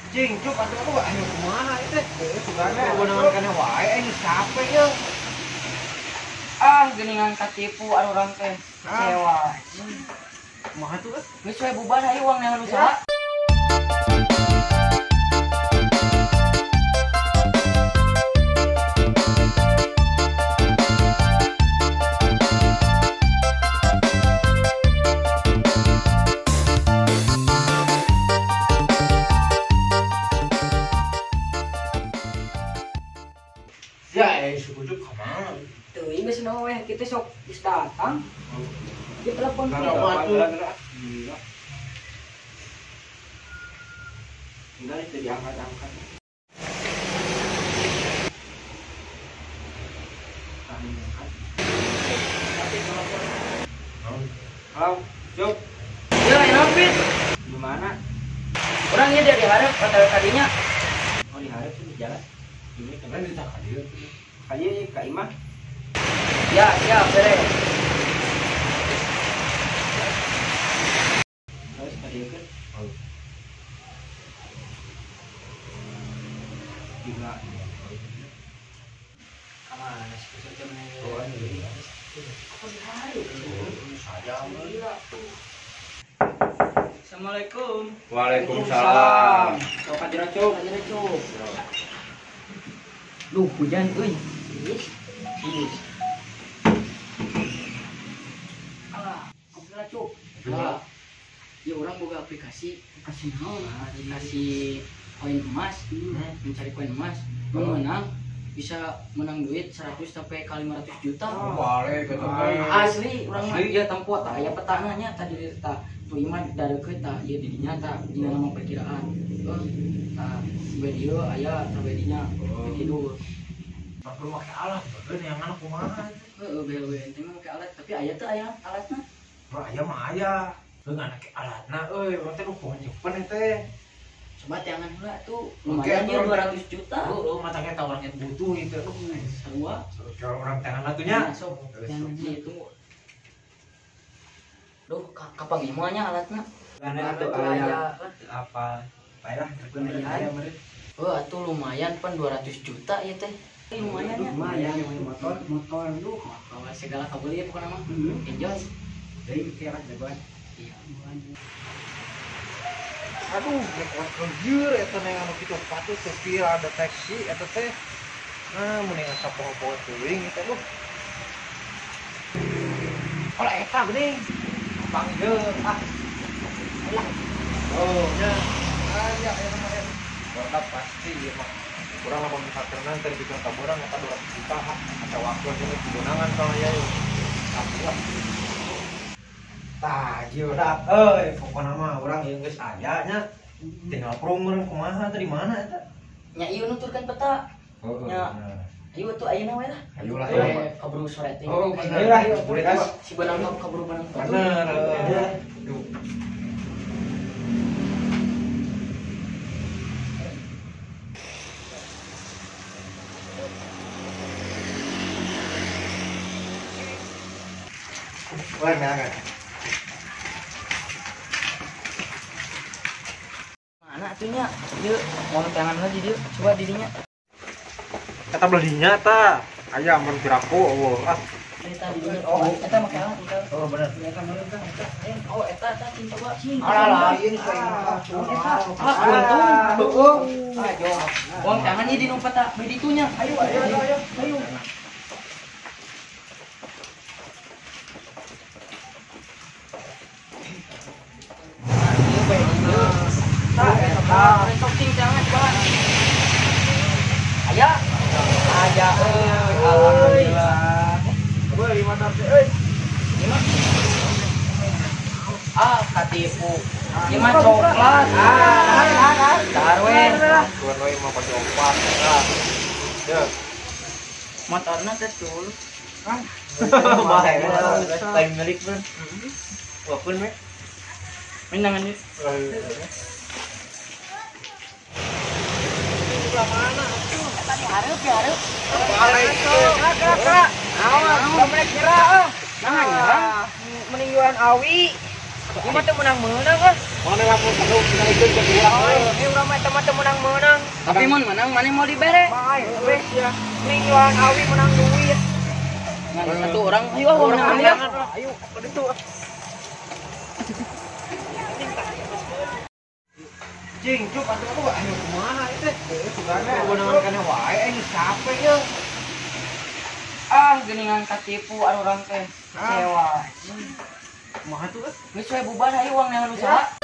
Cing, cuk atuh aku ayo kumaha ieu teh? Sugana beunangan kana wae aing capek ye. Ah, geuningan katipu anu urang teh. Kecewa. Kumaha tuh? Geus we bubar hayu uang neangan usaha. Ya, suku cuk kumaha? Teuing geus naon weh, kitu sok geus datang. Di telepon tuh. Enggak itu diangkat-angkat. Halo, Cuk. Ya, ini Gimana? Orangnya dari harap atau tadinya? Oh, di harap sih di jalan. Ini kan di kadieu. Kadieu ka imah. Ya, siap, beres. Terus kadieu kan? Oh. Gila. Kamana sih kusut teh mana? Oh, ini. Apa di harap? Saja gila. Assalamualaikum. Waalaikumsalam. Sok kadira cuk. Kadira cuk. Duh, hujan euy. Ih. Alah, kopi cuk. Lah. Ya orang boga aplikasi, aplikasi naon? Aplikasi koin emas, mencari koin emas, menang bisa menang duit 100 sampai ke 500 juta. Oh, boleh gitu. Asli urang mah ieu tempo tah aya petana nya tadi tah tu imah darekeut tah ieu di dinya tah dina nama perkiraan. Terus tah sampai dieu aya sampai dinya kidul. Perlu make alat bener yang anak kumaha. Heeh, BLW ente mah make alat tapi aya teu aya alatna. Bro, aya mah aya. Heuh anak alatna euy, urang teh nu nyimpen teh. Coba tiangan heula tuh lumayan ya 200 juta. Heeh, mata kita orang yang butuh itu. Sarua. Kalau orang tangan atunya. Sok tiangan ieu tunggu. Duh, kapan gimana nya alatna? Karena atuh aya apa? Baiklah, aya meureun. Heuh, atuh lumayan pan 200 juta ieu teh. Lumayan ya. Lumayan motor, motor duh. Bawa segala kabeli ya pokokna mah. Enjoy. Deui kira jagoan. Iya. Aduh, nek lieur eta neng anu kitu patut teu pira deteksi eta teh. Nah, mun asa poho-poho teuing eta duh. Olah eta geuning. Panggil ah. Alah. Oh, nya. Aya aya mah ya. Barudak pasti ieu mah. Kurang lamun misalkan tadi bikin kaborang eta 200 juta ha. Ada waktu ini kebenangan kalau ya. Tapi lah. Tah, ieu dak euy, pokona mah urang ieu geus aya nya. Tinggal prung meureun kumaha teh di mana eta? Nya ieu nuturkeun peta. Heeh. Nya. Ayo atuh ayeuna we lah. Ayo lah. Kaburu sore teh. Oh, bener lah. Si benang kaburu benang. Bener. Duh. Wah, nah. Mana atunya? Ieu mau tangan lagi dieu, coba didinya. Eta belinya ta. Aya mun piraku eueuh ah. Eta didinya. Oh, eta make alat. Oh, bener. Eta meureuh tah eta. Oh, eta eta cing coba. Alah lain ah. Ah, untung. Heeh. Ah, jauh. Uang tangan ieu di nu peta beli ditunya. Ayo, ayo, ayo, ayo. Sok cing tangan coba. Aya. Aya euy, alhamdulillah. Euy, lima teh euy. Lima. Ah, katipu. Lima coklat. Ah, dahar we. Tuan we mah pake opat. Ah. Ya. Motorna teh tuh. Ah. Bae. Lain milik pun. Wapun we. Minangan ieu. Mana atuh? Eta di hareup, di hareup. Balik. Kak, kak. Naon? Bamrek kira ah. Nah, nyerang. Meningguan awi. Ieu mah teu meunang-meunang ah. Mana lamun kudu dinaikeun ke urang. Eh urang mah eta mah teu meunang-meunang. Tapi mun menang maneh mau dibere. Bae we sia. Ning jualan awi menang duit. Ngan satu orang ayo ah urang menang. Ayo ke ditu. Cing, cuk atuh aku ayo kumaha ieu teh? Sugana kewenangan kana wae aing capek ye. Ah, geuningan katipu anu urang teh. Kecewa. Kumaha tuh? Geus we bubar ayo uang neangan usaha.